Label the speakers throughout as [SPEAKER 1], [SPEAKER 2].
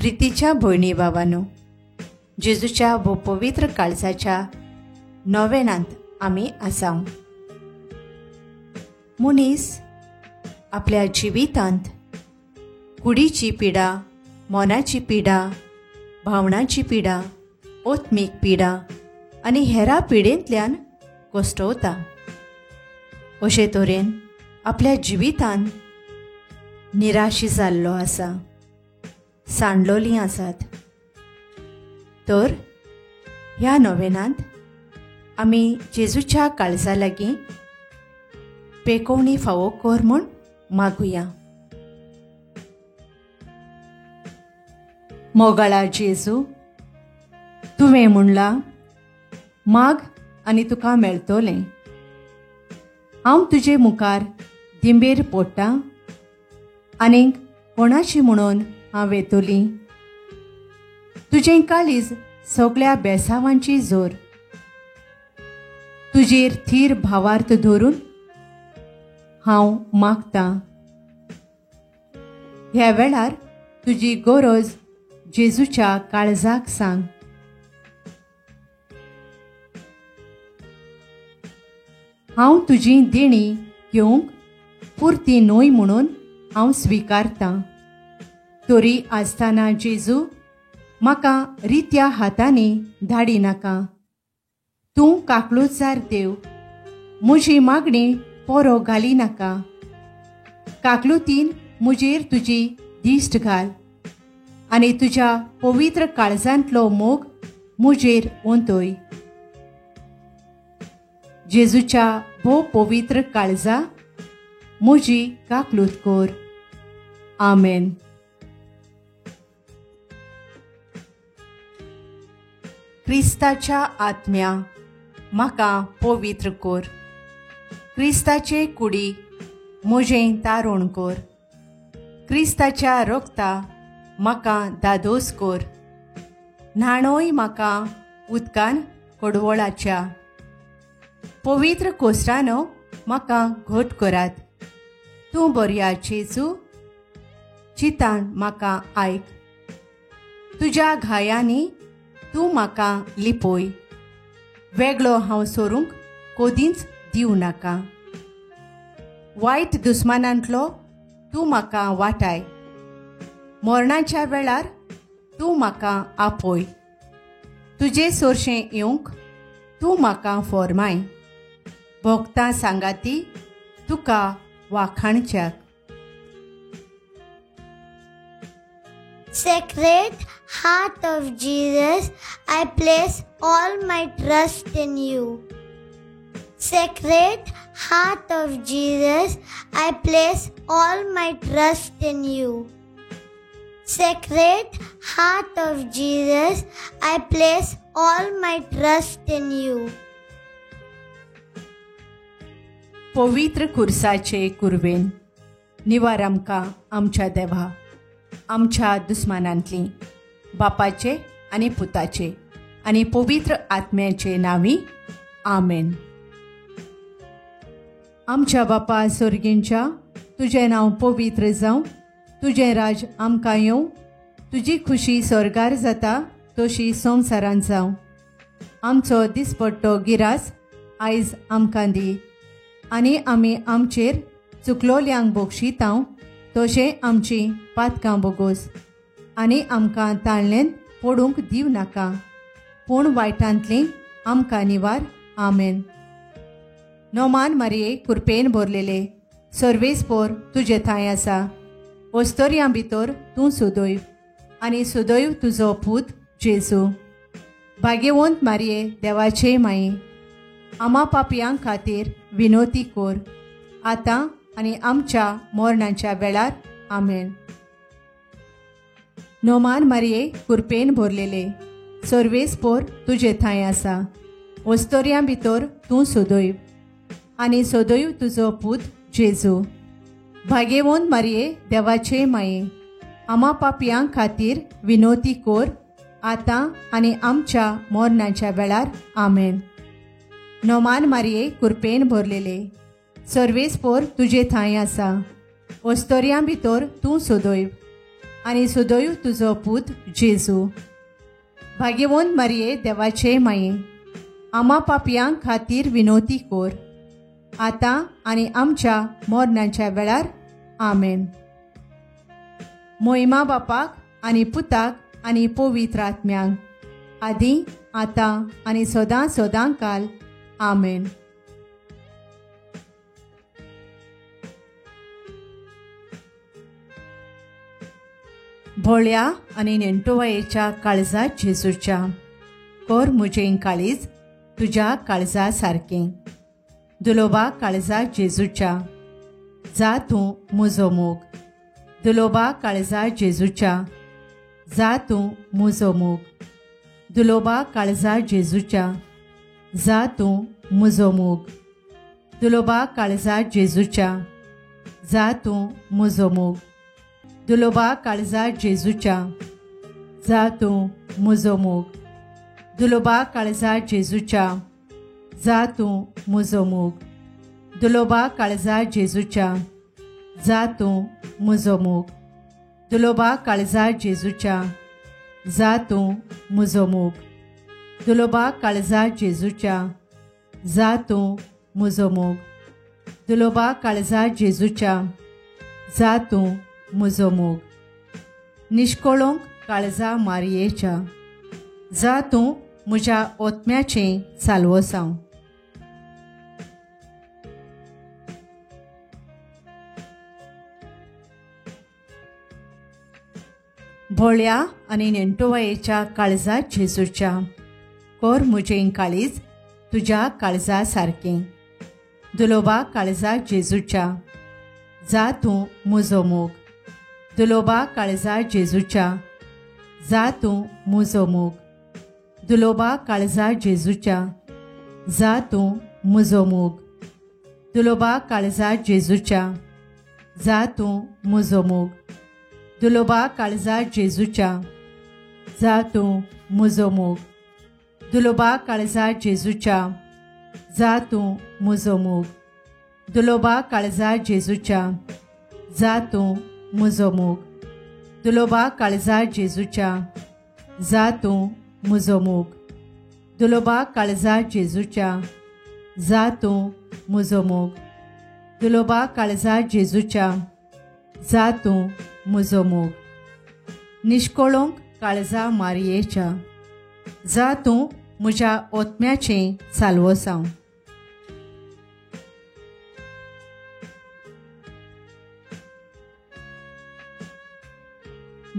[SPEAKER 1] प्रितीच्या भयणी बाबांनो, जेजूच्या भोव पवित्र काळजाच्या नोवेनांत आमी आसा. मनीस आपल्या जिवितांत कुडीची पिडा, मनाची पिडा, भावनाची पिडा, आत्मीक पिडा आनी हेरा पिडेंतल्यान कश्टवता. अशे तरेन आपल्या जिवितांत निराशी जाल्लो आसा, सांडलोलीं आसात. तर ह्या नोवेनांत आमी जेजूच्या काळजा लागीं पेकोवणी फावो कर म्हूण मागुया. मोगाळा जेजू, तुवें म्हणलां माग आनी तुका मेळटलें. हांव तुजे मुखार दिंबेर पडटा आनीक कोणाची म्हणून हांव येतली. तुजें काळीज सगळ्या बेसावांची जोर. तुजेर थीर भावार्थ धरून हांव मागतां. ह्या वेळार तुजी गरज जेजूच्या काळजाक सांग. हांव तुजी देणी घेवंक पुरती न्हय म्हणून हांव स्विकारतां. तरी आसतना जेजू, म्हाका रित्या हातांनी धाडी नाका. तूं काकलुजार देव, म्हजी मागणी पोरो घाली नाका. काकलुतीन म्हजेर तुजी दिश्ट घाल आनी तुज्या पवित्र काळजांतलो मोग म्हजेर ओंतय. जेजूच्या भोव पवित्र काळजा म्हजी काकलूत कर. आमेन. क्रिस्ताच्या आत्म्या म्हाका पवित्र कर. क्रिस्ताचे कुडी म्हजें तारण कर. क्रिस्ताच्या रक्ता म्हाका दादोस कर. न्हाणोय म्हाका उदकान कडवळाच्या. पवित्र कोसरानो म्हाका घट करात. तूं बऱ्या जेजू, चितान म्हाका आयक. तुज्या घायांनी तूं म्हाका लिपय. वेगळो हांव सोरूंक कोदींच दिवं नाका. वायट दुस्मानांतलो तूं म्हाका वाटाय. मरणाच्या वेळार तूं म्हाका आपय. तुजे सोरशें येवंक तूं म्हाका फॉर्माय. भोगतां सांगाती तुका वाखाणच्याक.
[SPEAKER 2] Sacred Heart of Jesus, I place all my trust in you. Sacred Heart of Jesus, I place all my trust in you. Sacred Heart of Jesus, I place all my trust in you.
[SPEAKER 1] पवित्र कुर्साचे कुर्वेन निवार आमकां आमच्या देवा, आमच्या दुस्मानांतली, बापाचे आनी पुताचे आनी पवित्र आत्म्याचे नांवी. आमेन. आमच्या बापा सोर्गींच्या, तुजें नांव पवित्र जावं, तुजें राज आमकां येवं, तुजी खुशी स्वर्गार जाता तशी संवसारांत जावं. आमचो दिसपट्टो गिरास आयज आमकां दी आनी आमी आमचेर चुकलोल्यांक बोगशितांव तशें आमची पातकां बोगोस आनी आमकां ताळणेंत पडूंक दिवं नाका, पूण वायटांतली आमकां निवार. आमेन. नोमान मारये कुरपेन भरलेले सर्वेस्पोर तुजे थंय आसा. ओस्तोरयां भितर तूं सुदैव आनी सुदैव तुजो पूत जेजू. भाग्यवंत मारये देवाचे माई, आमा पापयां खातीर विनोती कर आतां आनी आमच्या मरणाच्या वेळार. आमेन. नोमान मारये कुरपेन भरलेले सर्वेस्पोर तुजे थंय आसा. ओस्तोरयां भितर तूं सुदैव आनी सदैव तुजो पूत जेजू. भाग्यवंत मारये देवाचे माये, आमा पापयां खातीर विनोती कर आतां आनी आमच्या मरणाच्या वेळार. आमेन. नोमान मारये कुरपेन भरलेले सर्वेस्पोर तुजे थंय आसा. ओस्तोरयां भितर तूं सदैव आनी सुदोयू तुजो पूत जेजू. भाग्यवंत मारये देवाचे माये, आमा पापयां खातीर विनोती कोर, आतां आनी आमच्या मरणाच्या वेळार. आमेन. मोहिमा बापाक आनी पुताक आनी पवित्र आत्म्यांक, आदी आतां आनी सदां सदां काल. आमेन. भोळ्या आनी नेणटोवायेच्या काळजा जेजूच्या, कर म्हजें काळीज तुज्या काळजा सारकें. दुलोबा काळजा जेजूच्या, जा तूं म्हजो मोग. दुलोबा काळजा जेजूच्या, जा तूं म्हजो मोग. दुलोबा काळजा जेजूच्या, जा तूं म्हजो मोग. दुलोबा काळजा जेजूच्या, जा तूं म्हजो मोग. दुलोबा काळजा जेजूच्या, जा तूं म्हजो मोग. दुलोबा काळजा जेजूच्या, जा तूं म्हजो मोग. दुलोबा काळजा जेजूच्या, जा तूं म्हजो मोग. दुलोबा काळजा जेजूच्या, जा तूं म्हजो मोग. दुलोबा काळजा जेजूच्या, जा तूं म्हजो मोग. दुलोबा काळजा जेजूच्या, जा तूं म्हजो मोग. निश्कोळोंक काळजा मारयेच्या, जा तूं म्हज्या ओतम्याचें साल्वोसांव. भोळ्या आनी नेणटोवायेच्या काळजा जेजूच्या, कर म्हजें काळीज तुज्या काळजा सारकें. दुलोबा काळजा जेजूच्या, जा तूं म्हजो मोग. दुलोबा काळजा जेजूच्या, जा तूं म्हजो मोग. दुलोबा काळजा जेजूच्या, जा तूं म्हजो मोग. दुलोबा काळजा जेजूच्या, जा तूं म्हजो मोग. दुलोबा काळजा जेजूच्या, जा तूं म्हजो मोग. दुलोबा काळजा जेजूच्या, जा तूं म्हजो मोग. दुलोबा काळजा जेजूच्या, जा तूं म्हजो मोग. दुलोबा काळजा जेजूच्या, जा तूं म्हजो मोग. दुलोबा काळजा जेजूच्या, जा तूं म्हजो मोग. दुलोबा काळजा जेजूच्या, जा तूं म्हजो मोग. निश्कोळोंक काळजा मारयेच्या, जा तूं म्हज्या ओतम्याचें साल्वोसांव.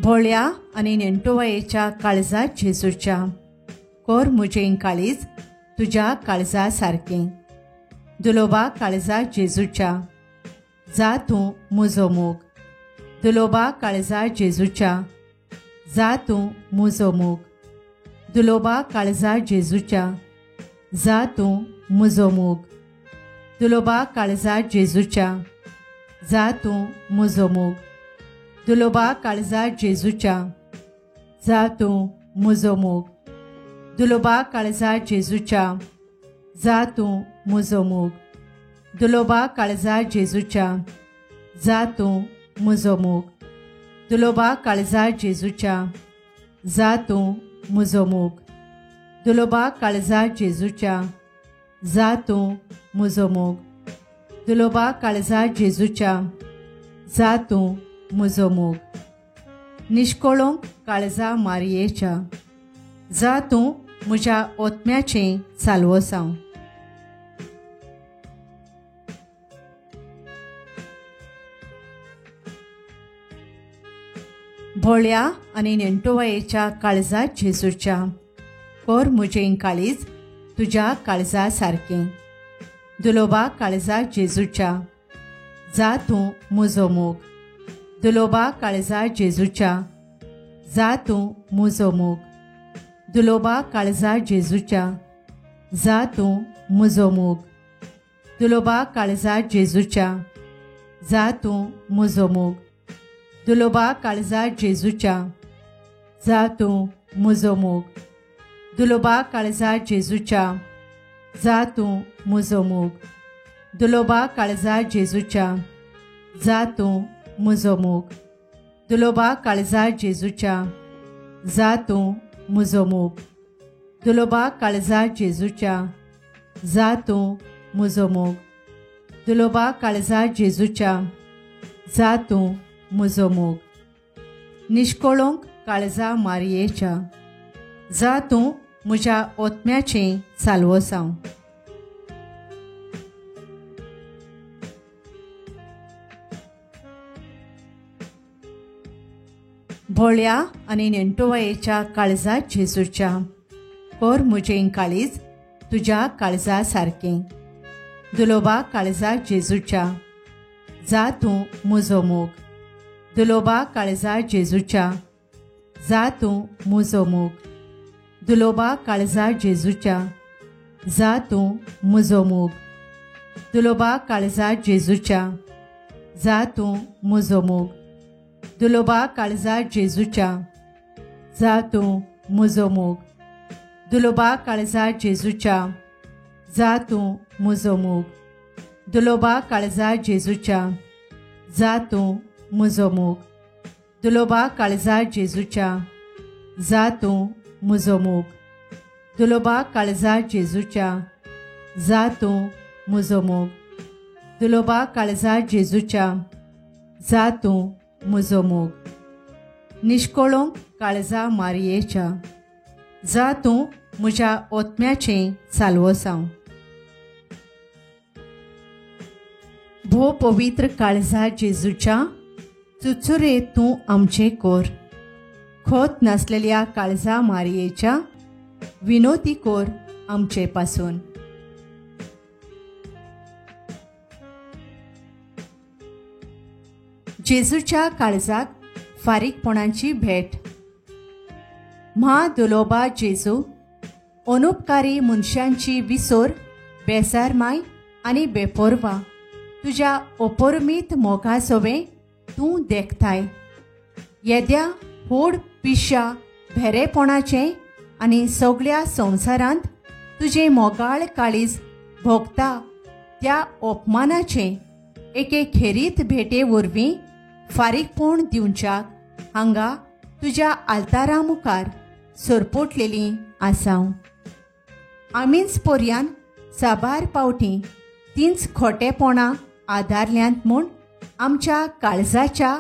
[SPEAKER 1] भोळ्या आनी नेणटोवायेच्या काळजा जेजूच्या, कर म्हजें काळीज तुज्या काळजा सारकें. दुलोबा काळजा जेजूच्या, जा तूं म्हजो मोग. दुलोबा काळजा जेजूच्या, जा तूं म्हजो मोग. दुलोबा काळजा जेजूच्या, जा तूं म्हजो मोग. दुलोबा काळजा जेजूच्या, जा तूं म्हजो मोग. दुलोबा काळजा जेजूच्या, जा तूं म्हजो मोग. दुलोबा काळजा जेजूच्या, जा तूं म्हजो मोग. दुलोबा काळजा जेजूच्या, जा तूं म्हजो मोग. दुलोबा काळजा जेजूच्या, जा तूं म्हजो मोग. दुलोबा काळजा जेजूच्या, जा तूं म्हजो मोग. दुलोबा काळजा जेजूच्या, जा तूं म्हजो मोग. निश्कोळोंक काळजा मारयेच्या, जा तूं म्हज्या ओतम्याचें साल्वोसांव. भोळ्या आनी नेणटोवायेच्या काळजा जेजूच्या, कर म्हजें काळीज तुज्या काळजा सारकें. दुलोबा काळजा जेजूच्या, जा तूं म्हजो मोग. दुलोबा काळजा जेजूच्या, जा तूं म्हजो मोग. दुलोबा काळजा जेजूच्या, जा तूं म्हजो मोग. दुलोबा काळजा जेजूच्या, जा तूं म्हजो मोग. दुलोबा काळजा जेजूच्या, जा तूं म्हजो मोग. दुलोबा काळजा जेजूच्या, जा तूं म्हजो मोग. दुलोबा काळजा जेजूच्या, जा तूं म्हजो मोग. दुलोबा काळजा जेजूच्या, जा तूं म्हजो मोग. दुलोबा काळजा जेजूच्या, जा तूं म्हजो मोग. दुलोबा काळजा जेजूच्या, जा तूं म्हजो मोग. निश्कोळोंक काळजा मारयेच्या, जा तूं म्हज्या ओतम्याचें साल्वोसांव. भोळ्या आनी नेणटोवायेच्या काळजा जेजूच्या, कोर म्हजें काळीज तुज्या काळजा सारकें. दुलोबा काळजा जेजूच्या, जा तूं म्हजो मोग. दुलोबा काळजा जेजूच्या, जा तूं म्हजो मोग. दुलोबा काळजा जेजूच्या, जा तूं म्हजो मोग. दुलोबा काळजा जेजूच्या, जा तूं म्हजो मोग. दुलोबा काळजा जेजूच्या, जा तूं म्हजो मोग. दुलोबा काळजा जेजूच्या, जा तूं म्हजो मोग. दुलोबा काळजा जेजूच्या, जा तूं म्हजो मोग. दुलोबा काळजा जेजूच्या, जा तूं म्हजो मोग. दुलोबा काळजा जेजूच्या, जा तूं म्हजो मोग. दुलोबा काळजा जेजूच्या, जा तूं म्हजो मोग. निश्कोळोंक काळजा मारयेच्या, जा तूं म्हज्या ओतम्याचें साल्वोसांव. भोव पवित्र काळजा जेजूच्या, चुचुरे तूं आमचें कोर. खोत नासलेल्या काळजा मारयेच्या, विनोती कोर आमचे पासून. जेजूच्या काळजाक फारीकपणाची भेट. म्हा दुलोबा जेजू, अनुपकारी मनशांची विसोर, बेसारमाय आनी बेपोरवा तुज्या अपरमीत मोगा सवें तूं देखताय. येद्या व्हड पिश्या भेरेपणाचें आनी सगळ्या संवसारांत तुजें मोगाळ काळीज भोगता त्या अपमानाचें एके खेरीत भेटे वरवीं फारीकपण दिवच्याक हांगा तुज्या आल्तारा मुखार सरपोटलेलीं आसाव. आमीच पर्यान साबार पावटी तींच खोटेपणां आदारल्यांत म्हूण आमच्या काळजाच्या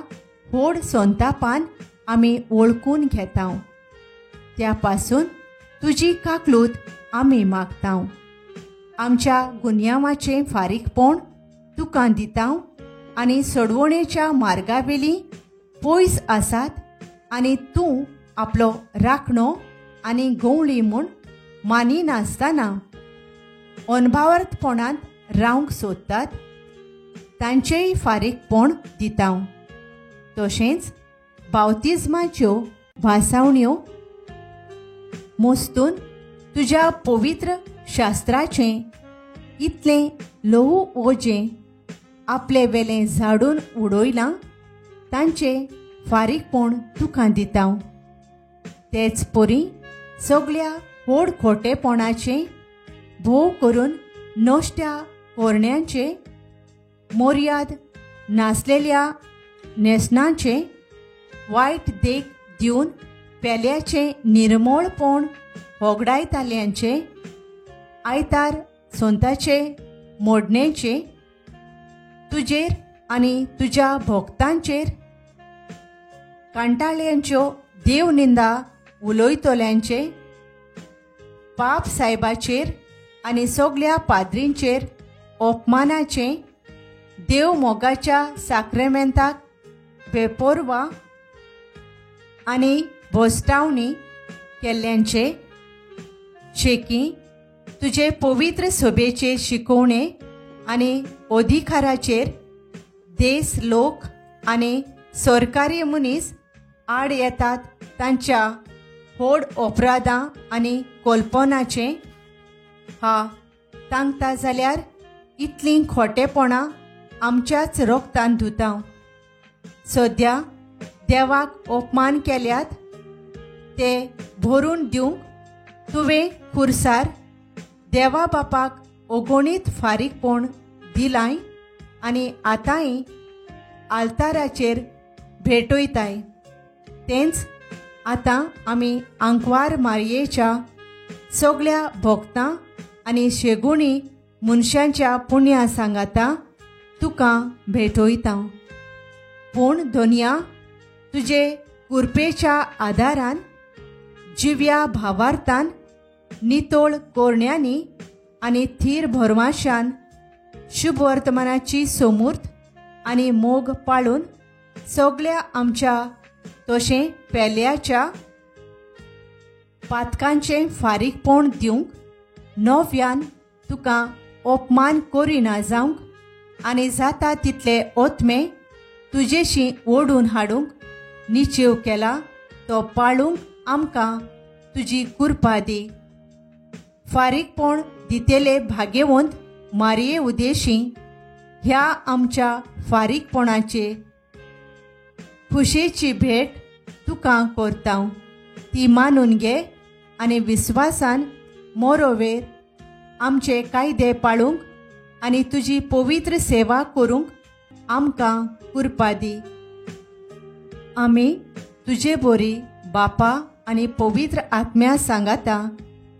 [SPEAKER 1] व्हड संतापान आमी वळखून घेताव. त्या पासून तुजी काकलूत आमी मागताव. आमच्या गुन्यांवाचें फारीकपण तुका दिताव आनी सोडवणेच्या मार्गावेली पयस आसात आनी तूं आपलो राखणो आनी गवळी म्हूण मानिनासतना अनभावर्थपणांत रावंक सोदतात तांचेय फारीकपण दिताव. तशेंच बावतिज्माच्यो भासावण्यो मोस्तून तुज्या पवित्र शास्त्राचें इतलें ल्हवू ओजें आपले वेलें झाडून उडयलां तांचें फारीकपण तुका दिताव. तेच परी सगळ्या व्हड खोटेपणाचें भोव करून नश्ट्या कोरण्यांचें मोर्याद नासलेल्या न्हेसणाचें वायट देख दिवन पेल्याचें निर्मळपण होगडायताल्यांचें आयतार सोंताचे मोडणेचें तुजेर आनी तुज्या भोक्तांचेर कांटाळ्यांच्यो देवनिंदा उलयतल्यांचें पाप सायबाचेर आनी सगल्या पाद्रींचेर अपमानाचें देव मोगाच्या साक्रेमेंताक बेपोरवा आनी भोस्टावणी केल्ल्यांचे शेकी तुजे पवित्र सभेचे शिकोवणे आनी अधिकाराचेर देश लोक आनी सरकारी मनीस आड येतात तांच्या व्हड अपराधां आनी कल्पनाचें हा तांकता जाल्यार इतलीं खोटेपणां आमच्याच रोगतान धुता. सद्या देवाक अपमान केल्यात ते भरून दिवंक तुवें खुर्सार देवा बापाक अगणीत फारीकपण दिलाय आनी आतांय आल्ताराचेर भेटयताय. तेंच आतां आमी आंकवार मारयेच्या सगल्या भोगतां आनी शेगुणी मनशांच्या पुण्या सांगाता तुका भेटयता. पूण दोनया तुजे कुरपेच्या आदारान जिव्या भावार्थान नितोळ कोरण्यांनी आनी थीर भरमाशान शुभवर्तमानाची सोमूर्त आनी मोग पाळून सगल्या आमच्या तशें पेल्याच्या पातकांचें फारीकपण दिवंक नव्यान तुका अपमान करिना जावंक आनी जाता तितले ओतमे तुजेशी ओडून हाडूंक निचेव केला तो पाळूंक आमकां तुजी कुरपा दी. फारीकपण दितेले भाग्यवंत मारये उदेशी ह्या आमच्या फारीकपणाचे खुशेची भेट तुका करता, ती मानून घे आनी विस्वासान मोरोवेर आमचे कायदे पाळूंक आनी तुजी पवित्र सेवा करूंक आमकां कुरपा दी. आमी तुजे बोरी बापा आनी पवित्र आत्म्या सांगाता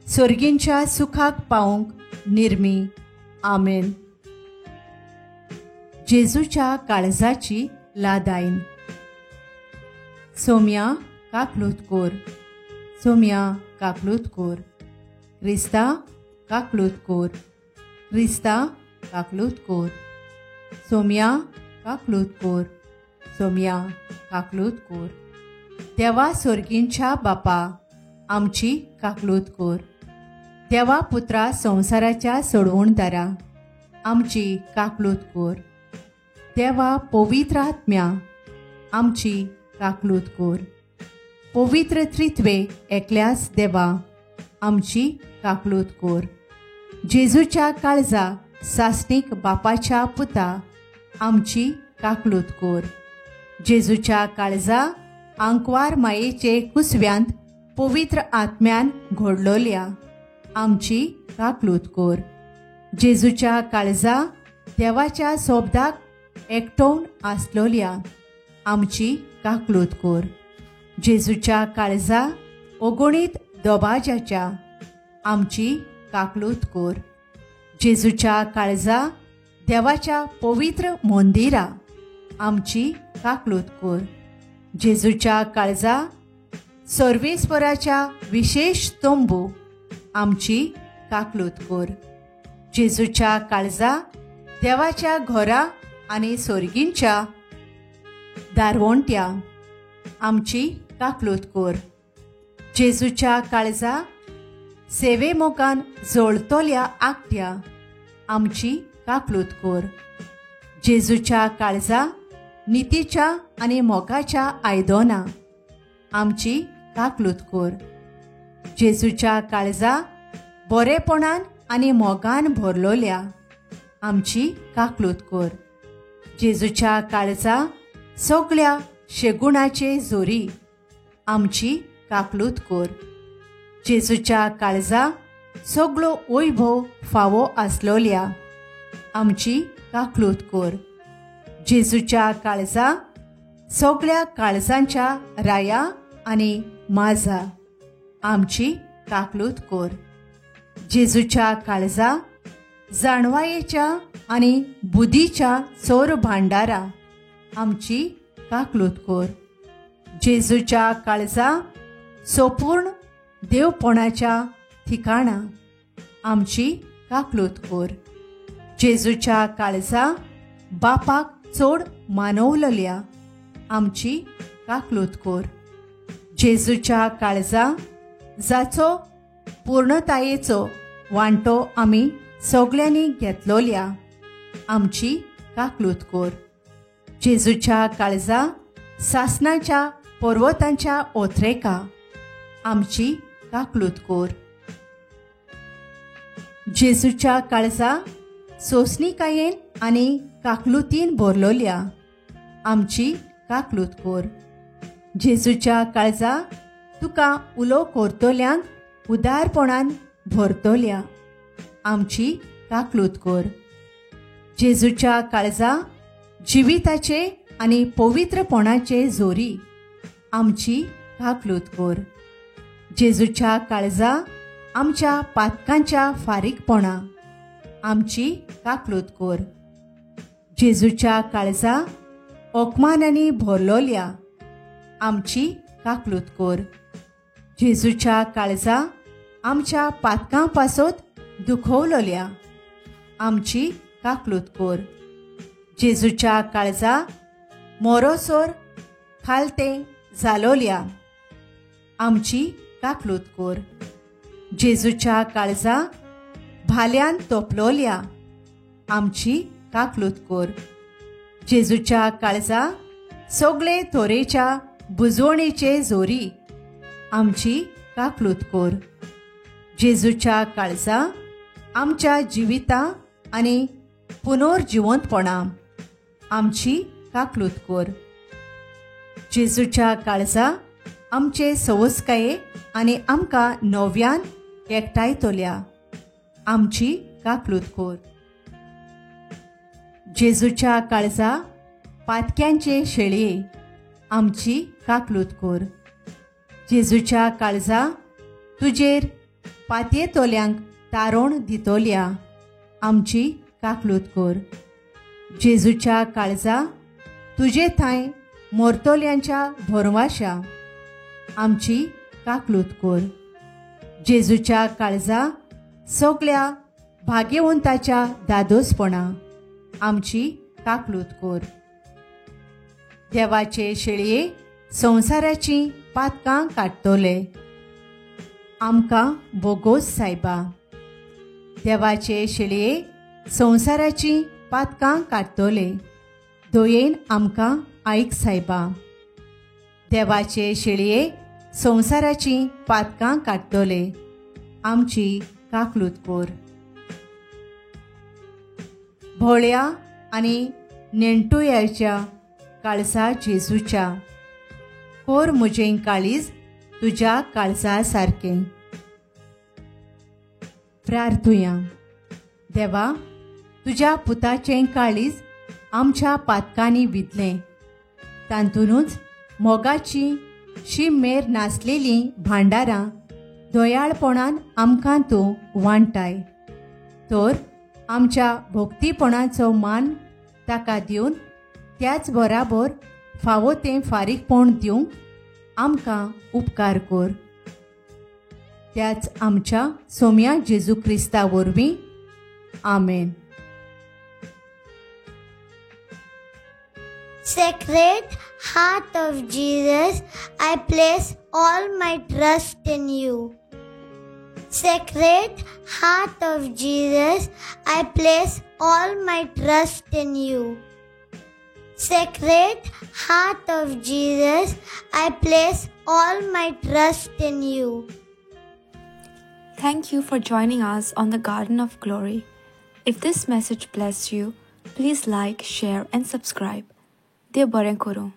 [SPEAKER 1] सर्गींच्या सुखाक पावूंक निर्मी. आमेन. जेजूच्या काळजाची लादायन. सोम्या काकलूत कोर, सोम्या काकलूत कोर, क्रिस्ता काकलूत कोर, क्रिस्ता काकलूत कोर, सोम्या काकलूत कोर, सोम्या काकलूत कोर. देवा सोर्गींच्या बापा आमची काकलूत कोर. देवा पुत्रा संवसाराच्या सोडवणदारा आमची काकलूत कोर. देवा पवित्र आत्म्या आमची काकलूत कोर. पवित्र त्रित्वे एकल्यास देवा आमची काकलूत कोर. जेजूच्या काळजा सासणीक बापाच्या पुता आमची काकलूत कोर. जेजूच्या काळजा आंकवार मायेचे कुसव्यांत पवित्र आत्म्यान घडलोल्या आमची काकलूत कोर. जेजूच्या काळजा देवाच्या सोबदाक एकटोवन आसलोल्या आमची काकलूत कोर. जेजूच्या काळजा ओगणीत दोबाज्याच्या आमची काकलूत कोर. जेजूच्या काळजा देवाच्या पवित्र मंदिरा आमची काकलूत कोर. जेजूच्या काळजा सर्वेस्वराच्या विशेष तंबू आमची काकलूत कोर. जेजूच्या काळजा देवाच्या घरा आनी सोर्गींच्या दारवंट्या आमची काकलूत कोर. जेजूच्या काळजा सेवे मोगान जोळतोल्या आकट्या आमची काकलूत कोर. जेजूच्या काळजा नितीच्या आनी मोगाच्या आयदोना आमची काकलूत कोर. जेजूच्या काळजा बरेपणान आनी मोगान भरलोल्या आमची काकलूत कोर. जेजूच्या काळजा सगळ्या शेगुणाचे जोरी आमची काकलूत कोर. जेजूच्या काळजा सगळो वैभव फावो आसलोल्या आमची काकलूत कोर. जेजूच्या काळजा सगळ्या काळजांच्या राया आनी माजा आमची काकलूत कोर. जेजूच्या काळजा जाणवायेच्या आनी बुद्धीच्या चोर भांडारा आमची काकलूत कोर. जेजूच्या काळजा सोपूर्ण देवपणाच्या ठिकाणा आमची काकलूत कोर. जेजूच्या काळजा बापाक चड मानवलेल्या आमची काकलूत कोर. जेजूच्या काळजा जाचो पूर्णतायेचो वांटो आमी सगल्यांनी घेतलोल्या आमची काकलूत कोर. जेजूच्या काळजा सासणाच्या पर्वतांच्या ओथरेका आमची काकलूत कोर. जेजूच्या काळजा सोसणिकायेन आनी काकलुतीन भरलोल्या आमची काकलूत कोर. जेजूच्या काळजा तुका उलो करतल्यांक उदारपणान भरतोल्या आमची काकलूत कोर. जेजूच्या काळजा जिविताचे आनी पवित्रपणाचे जोरी आमची काकलूत कोर. जेजूच्या काळजा आमच्या पातकांच्या फारीकपणा आमची काकलूत कोर. जेजूच्या काळजा ओकमानांनी भरलोल्या आमची काकलूत कोर. जेजूच्या काळजा आमच्या पातकां पासत दुखवलोल्या आमची काकलूत कोर. जेजूच्या काळजा मोरोसोर खालते जालोल्या आमची काकलूत कोर. जेजूच्या काळजा भाल्यान तोपलोल्या आमची काकलूत कोर. जेजूच्या काळजा सगळे तोरेच्या बुजवणेचे जोरी आमची काकलूत कोर. जेजूच्या काळजा आमच्या जिविता आनी पुनर्जिवंतपणा आमची काकलूत कोर. जेजूच्या काळजा आमचे सवसकाये आनी आमकां नव्यान एकठांयतल्या आमची काकलूत कोर. जेजूच्या काळजा पातक्यांचे शेळये आमची काकलूत कोर. जेजूच्या काळजा तुजेर पातयेतोल्यांक तारोण दितोल्या आमची काकलूत कोर. जेजूच्या काळजा तुजे थांय मोरतोल्यांच्या भरवाशा आमची काकलूत कोर. जेजूच्या काळजा सगळ्या भाग्यवंताच्या दादोसपणा आमची काकलूत कोर. देवाचे शेळये संवसाराची पातकां काडटले आमकां बोगोस सायबा. देवाचे शेळये संवसाराची पातकां काडटले दयेन आमकां आयक सायबा. देवाचे शेळये संवसाराची पातकां काडटले आमची काकलूत कोर. भोळ्या आनी नेणटुयाच्या काळजा जेजूच्या कोर म्हजें काळीज तुज्या काळजा सारकें. प्रार्थुया. देवा, तुज्या पुताचें काळीज आमच्या पातकांनी विदलें, तातूंतच मोगाची शीम मेर नासलेलीं भांडारां दयाळपणान आमकां तूं वांटाय. तर आमच्या भक्तीपणाचो मान ताका दिवन त्याच बराबर फावो तें फारीकपण दिवंक आमकां उपकार कर. त्याच आमच्या सोम्या जेजू क्रिस्ता वरवीं. आमेन.
[SPEAKER 2] Sacred Heart of Jesus, I place all my trust in you. Sacred Heart of Jesus, I place all my trust in you. Sacred Heart of Jesus, I place all my trust in you.
[SPEAKER 3] Thank you for joining us on the Garden of Glory. If this message blessed you, please like, share and subscribe. देव बरें करूं.